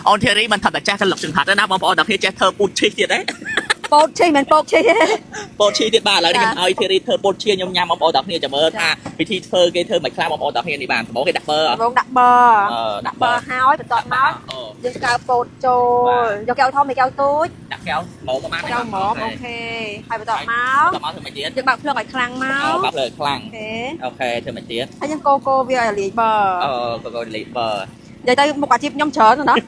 អូនធីរីមិនថាតែចេះកលុកចង្ហាត់ទេណាបងប្អូនតែគ្នាចេះធ្វើពូតឈីសទៀតទេ ពោតឈីមិនពោកឈីទេ ពោតឈីសទៀតបាទឥឡូវនេះខ្ញុំឲ្យធីរីធ្វើពោតឈីខ្ញុំញ៉ាំបងប្អូនតែគ្នាចាំមើលថាវិធីធ្វើគេធ្វើមិនខ្លះបងប្អូនតែគ្នានេះបាទដំបូងគេដាក់ប័រ ដំបូងដាក់ប័រ អឺដាក់ ប័រហើយបន្ទាប់មក អូ យើងកើពោតចូលយកកែវធំហើយកែវទូច ដាក់កែវមកប្រហែល កែវហ្មង OK ហើយបន្ទាប់មក បន្ទាប់មកធ្វើមិនទៀត យើងបើកភ្លើងឲ្យខ្លាំងមក បើកភ្លើងខ្លាំង OK OK ធ្វើមិនទៀត ហើយយើងកូរកូរវាឲ្យលាយប័រ អឺកូរកូរលាយប័រ និយាយទៅមុខអាជីពខ្ញុំច្រើនណាស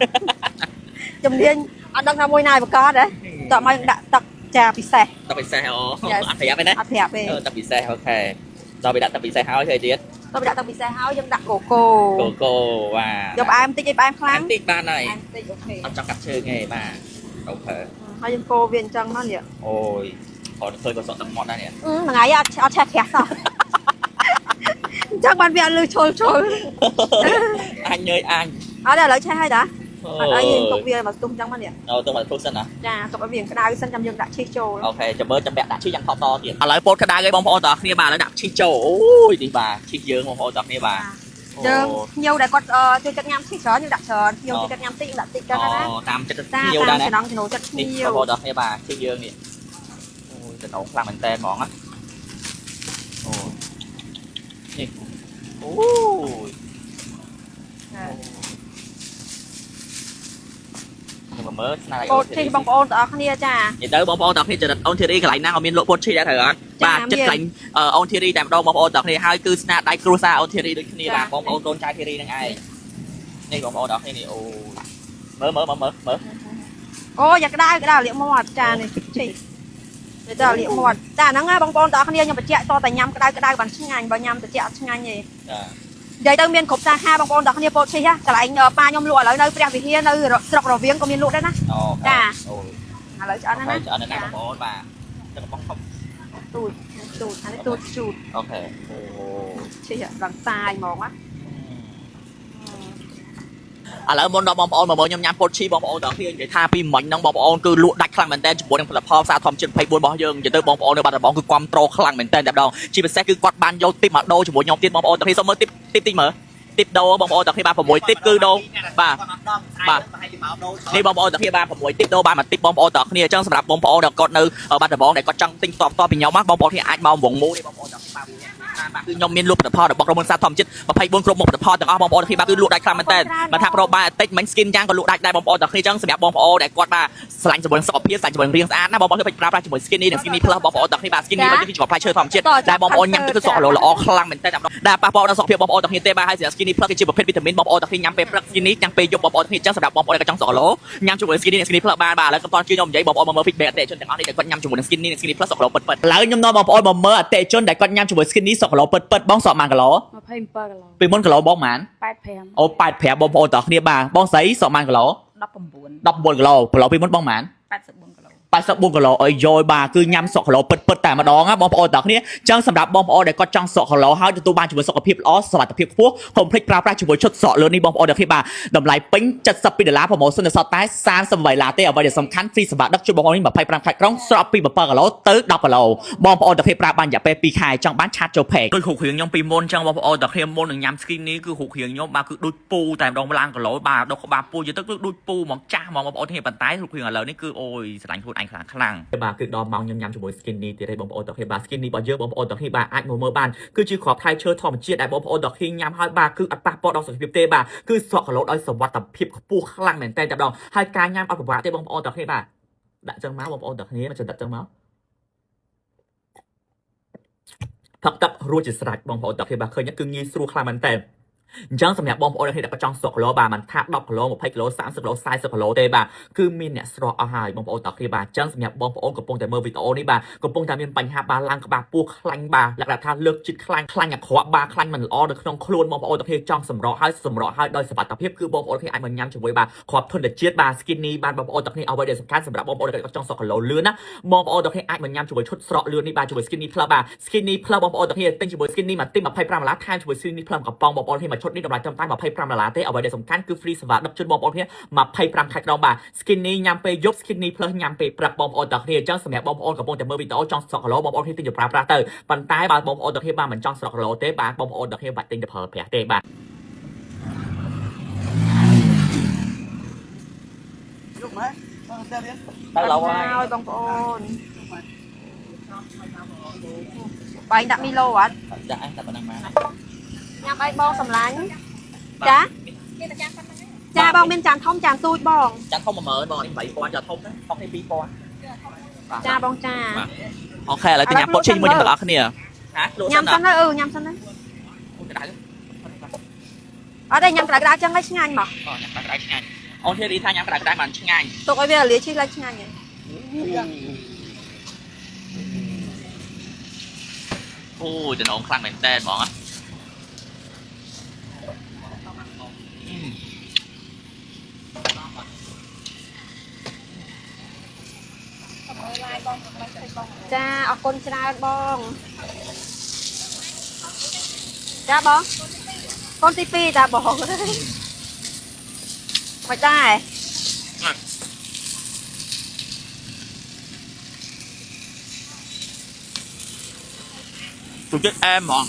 ់ជំនាញអត់ដឹងថាមួយណាឯប្រកបទេតោះមកយើងដាក់ទឹកចាពិសេស ទឹកពិសេសអូ Yes. អត់ប្រាប់ទេណា អត់ប្រាប់ទេ អឺទឹកពិសេស OK ដល់ពេលដាក់ទឹកពិសេសហើយធ្វើទៀត តោះដាក់ទឹកពិសេសហើយយើងដាក់កូកូ កូកូបាទ យកផ្អែមតិចឲ្យផ្អែមខ្លាំង តិចបានហើយ ផ្អែមតិច OK អត់ចង់កាត់ជើងទេបាទ OK ហើយយើងកូរវាអញ្ចឹងមកនេះ អូយអត់ឃើញក៏សក់ទឹកមាត់ដែរនេះ អឺមួយថ្ងៃអត់អត់ឆេះក្រាស់សោះអញ្ចឹងបានវាអត់លឺឈុលឈុល អញញើយអញ អត់ទេឥឡូវឆេះហើយតាអត់អីយើងទុកវាមកស្ទុះអញ្ចឹងមកនេះ អូទុកមកស្ទុះសិនណា ចាទុកឲ្យវាក្តៅសិនចាំយើងដាក់ឈីសចូល OK ចាំមើលចាំពាក់ដាក់ឈីសយ៉ាងថតតទៀតឥឡូវពោតក្តៅហើយបងប្អូនទាំងអស់គ្នាបាទឥឡូវដាក់ឈីសចូលអូយនេះបាទឈីសយើងបងប្អូនទាំងអស់គ្នាបាទ យើងភ្ញៀវដែលគាត់ចូលចិត្តញ៉ាំឈីសច្រើនយើងដាក់ច្រើនភ្ញៀវចូលចិត្តញ៉ាំតិចយើងដាក់តិចចឹងណា អូតាមចិត្ត តា ភ្ញៀវដែរណា តាមចំណងចំណូលចិត្តភ្ញៀ នេះ វ បងប្អូនទាំងអស់គ្នាបាទឈីសយើងនេះអូយតំណងខ្លាំងមែនតើហ្មងណាអូនេះអូយខ្ញុំមើលស្នាដៃ ពោតឈីសបងប្អូនទាំងអស់គ្នាចា និយាយទៅបងប្អូនទាំងគ្នាចរិតអូនធីរីកន្លែងណាក៏មានលក់ពោតឈីដែរត្រូវអត់ ចា បាទចិត្តកន្លែងអូនធីរីតែម្ដងបងប្អូនទាំងគ្នាហើយគឺស្នាដៃគ្រួសារអូនធីរីដូចគ្នាបាទបងប្អូនកូនចៅធីរីនឹងឯងនេះបងប្អូនទាំងគ្នានេះអូមើលមើលមើលមើលមើល អូយ៉ាក្តៅក្តៅលាកមាត់ចានេះឈីសនេះចាលាកមាត់ចាហ្នឹងណាបងប្អូនទាំងអស់គ្នាខ្ញុំបញ្ជាក់តតែញ៉ាំក្តៅក្តៅបានឆ្ងាញ់បើញ៉ាំត្រជាក់អត់ឆ្ងាញ់ទេ ចា និយាយទៅមានគ្រប់សាខាបងប្អូនទាំងអស់គ្នាពោតឈីសកន្លែងប៉ាខ្ញុំលក់ឥឡូវនៅព្រះវិហារនៅស្រុករវៀងក៏មានលក់ដែរណា អូ ចា អូ ឥឡូវឆ្អិនណា ហើយឆ្អិនណាបងប្អូនបាទទឹកកំប៉ុងធំ ទូចទូចអានេះទូចជូត OK អូ ឈីសឡើងតាយហ្មងណា ឥឡូវមុនដល់បងប្អូនមកមើលខ្ញុំញ៉ាំពោតឈីបងប្អូនទាំងគ្នានិយាយថាពីមិញហ្នឹងបងប្អូនគឺលក់ដាច់ខ្លាំងមែនតើជាមួយនឹងផលិតផលផ្សារធម្មជាតិ24របស់យើងនិយាយទៅបងប្អូននៅបាត់ដំបងគឺគាំទ្រខ្លាំងមែនតើតែម្ដងជាពិសេសគឺគាត់បានយកទីបមកដូរជាមួយខ្ញុំទៀតបងប្អូនទាំងគ្នាសូមមើលទីបទីបតិចមើលទីបដូរបងប្អូនទាំងគ្នាបាទ6ទីបគឺដូរបាទបាទនេះបងប្អូនទាំងគ្នាបាទ6ទីបដូរបាទមួយទីបបងប្អូនទាំងគ្នាអញ្ចឹងសម្រាប់បងប្អូនដែលគាត់នៅបាត់ដំបងដែលគាត់ចង់ទិញផ្ទាល់ផ្ទាល់ពីខ្ញុំបងប្អូនគ្នាអាចមកវងមូលនេះបងប្អូនទាំងគ្នាបាទបាទគឺខ្ញុំមានលក់ផលិតផលរបស់ក្រុមហ៊ុនសាធម្មជាតិ24គ្រប់មុខផលិតផលទាំងអស់បងប្អូនទាំងគ្នាបាទគឺលក់ដាច់ខ្លាំងមែនតើមិនថាប្រូបាយតិចមិន skin យ៉ាងក៏លក់ដាច់ដែរបងប្អូនទាំងគ្នាអញ្ចឹងសម្រាប់បងប្អូនដែលគាត់បាទស្រឡាញ់ជាមួយសុខភាពស្រឡាញ់ជាមួយរាងស្អាតណាបងប្អូនគ្នាប្រើប្រាស់ជាមួយ skin នេះនិង skin នេះ plus បងប្អូនទាំងគ្នាបាទ skin នេះគឺជាផ្លែឈើធម្មជាតិដែលបងប្អូនញ៉ាំទៅគឺសុខល្អខ្លាំងមែនតើដែលប៉ះពាល់ដល់សុខភាពបងប្អូនទាំងគ្នាទេបាទហើយសម្រាប់ skin នេះ plus គឺជាប្រភេទវីតាមីនបងប្អូនទាំងគ្នាញ៉ាំពេលព្រឹក skin នេះញ៉ាំពេលយប់បងប្អូនទាំងគ្នាអញ្ចឹងសម្រាប់បងប្អូនដែលចង់សុខល្អញ៉ាំជាមួយ skin នេះនិង skin នេះ plus បានបាទឥឡូវកំពុងជឿខ្ញុំនិយាយបងប្អូនមកមើល feedback អតិថិជនទាំងអស់នេះដែលគាត់ញ៉ាំជាមួយនឹង skin នេះនិង skin នេះ plus សុខល្អពិតៗឥឡូវខ្ញុំនាំបងប្អូនមកមើលអតិថិជនដែលគាត់ញ៉ាំជាមួយ skin នេះសុខល្អពិតៗបងសក់ប៉ុន្មានគីឡូ 27គីឡូ ពីមុនគីឡូបងប៉ុន្មាន 85 អូ85បងប្អូនទាំងគ្នាបាទបងស្រីសក់ប៉ុន្មានគីឡូ 19 19គីឡូគីឡូពីមុនបងប៉ុន្មាន 84គីឡូ 84គីឡូអីយយបាទគឺញ៉ាំសក់គីឡូពិតពិតតែម្ដងណាបងប្អូនទាំងគ្នាចឹងសម្រាប់បងប្អូនដែលគាត់ចង់សក់គីឡូហើយទទួលបានជាមួយសុខភាពល្អសុវត្ថិភាពខ្ពស់កុំភ្លេចប្រើប្រាស់ជាមួយឈុតសក់លឿននេះបងប្អូនទាំងគ្នាបាទតម្លៃពេញ72ដុល្លារ promotion នៅសល់តែ38ដុល្លារទេអ្វីដែលសំខាន់ free សម្រាប់ដឹកជូនបងប្អូននេះ25ខែក្រុងស្រកពី7គីឡូទៅ10គីឡូបងប្អូនទាំងគ្នាប្រើបានរយៈពេល2ខែចង់បាន chat ចូល page ដូចរូបរាងខ្ញុំពីមុនចឹងបងប្អូនទាំងគ្នាមុននឹងញ៉ាំ skin នេះគឺរូបរាងខ្ញុំបាទគឺដូចពូតែម្ដងឡើងគីឡូបាទដុកក្បាលពូយទៅគឺដូចពូហ្មងចាស់ហ្មងបងប្អូនទាំងគ្នាប៉ុន្តែរូបរាងឥឡូវនេះគឺអូយស្រឡាញ់ខ្លួនឯងខ្លាំងខ្លាំងបាទគឺដល់ម៉ោងខ្ញុំញ៉ាំជាមួយ skin នេះទៀតឯងបងប្អូនទាំងគ្នាបាទ skin នេះរបស់យើងបងប្អូនទាំងគ្នាបាទអាចមកមើលបានគឺជាគ្រាប់ផ្លែឈើធម្មជាតិដែលបងប្អូនទាំងគ្នាញ៉ាំហើយបាទគឺអត់ប៉ះពាល់ដល់សុខភាពទេបាទគឺស្រកគីឡូដោយសុវត្ថិភាពខ្ពស់ខ្លាំងមែនតើតែម្ដងហើយការញ៉ាំអត់ពិបាកទេបងប្អូនទាំងគ្នាបាទដាក់ចឹងមកបងប្អូនទាំងគ្នាមកចឹងដាក់ចឹងមកផឹកទឹករួចជាស្រេចបងប្អូនទាំងគ្នាបាទឃើញគឺងាយស្រួលខ្លាំងមែនតើអញ្ចឹងសម្រាប់បងប្អូនដែលគាត់ចង់ស្រកគីឡូបាទមិនថា10គីឡូ20គីឡូ30គីឡូ40គីឡូទេបាទគឺមានអ្នកស្រកអស់ហើយបងប្អូនទាំងគ្នាបាទអញ្ចឹងសម្រាប់បងប្អូនកំពុងតែមើលវីដេអូនេះបាទកំពុងតែមានបញ្ហាបាទឡើងក្បាលពោះខ្លាញ់បាទលក្ខណៈថាលើកជាតិខ្លាញ់ខ្លាញ់អាក្រក់បាទខ្លាញ់មិនល្អនៅក្នុងខ្លួនបងប្អូនទាំងគ្នាចង់សម្រកហើយសម្រកហើយដោយសុវត្ថិភាពគឺបងប្អូនគ្នាអាចមកញ៉ាំជាមួយបាទគ្រាប់ធនជាតិបាទ skinny បាទបងប្អូនទាំងគ្នាអ្វីដែលសំខាន់សម្រាប់បងប្អូនដែលគាត់ចង់ស្រកគីឡូលឿនណាបងប្អូនទាំងគ្នាអាចមកញ៉ាំជាមួយឈុតស្រកលឿននេះបាទជាមួយ skinny plus បាទ skinny plus បងប្អូនទាំងគ្នាទិញជាមួយ skinny មកទិញ25ដុល្លារថែមជាមួយ skinny plus កំប៉ុងបងប្អូនគ្នាមួយឈុតនេះតម្លៃត្រឹមតែ25ដុល្លារទេអ្វីដែលសំខាន់គឺ free សេវាដឹកជូនបងប្អូនគ្នា25ខែក្រុងបាទ skinny ញ៉ាំពេលយប់ skinny plus ញ៉ាំពេលព្រឹកបងប្អូនទាំងគ្នាអញ្ចឹងសម្រាប់បងប្អូនកំពុងតែមើលវីដេអូចង់ស្រកគីឡូបងប្អូនគ្នាទិញទៅប្រើប្រាស់ទៅប៉ុន្តែបើបងប្អូនទាំងគ្នាបាទមិនចង់ស្រកគីឡូទេបាទបងប្អូនទាំងគ្នាបាច់ទិញទៅប្រើប្រាស់ទេបាទ ទៅឡូវហើយ ហើយបងប្អូនបែងដាក់មីឡូអត់ ដាក់តែប៉ុណ្្នឹងមក ញ៉ាំអីបងសម្លាញ់ចាចាបងមានចានធំចានទូចបង ចានធំ10000បងនេះ8000ចានធំណាហុកនេះ2000 ចាបងចា OK ឥឡូវទៅញ៉ាំពុតឈីមួយទាំងអស់គ្នាហាលក់ ញ៉ាំសិនហើយអឺញ៉ាំសិនហើយ ក្តៅ អត់ទេញ៉ាំក្តៅក្តៅចឹងហើយឆ្ងាញ់មក អូញ៉ាំក្តៅក្តៅឆ្ងាញ់អូនធីរីថាញ៉ាំក្តៅក្តៅបានឆ្ងាញ់ ទុកឲ្យវាលាឈីសឡើងឆ្ងាញ់ហើយ អូតំណងខ្លាំងមែនតើហ្មង ចាអរគុណច្រើនបងចាបងកូនទី2តាបងមិនដែរ ទូចិត្តអែមហ្មង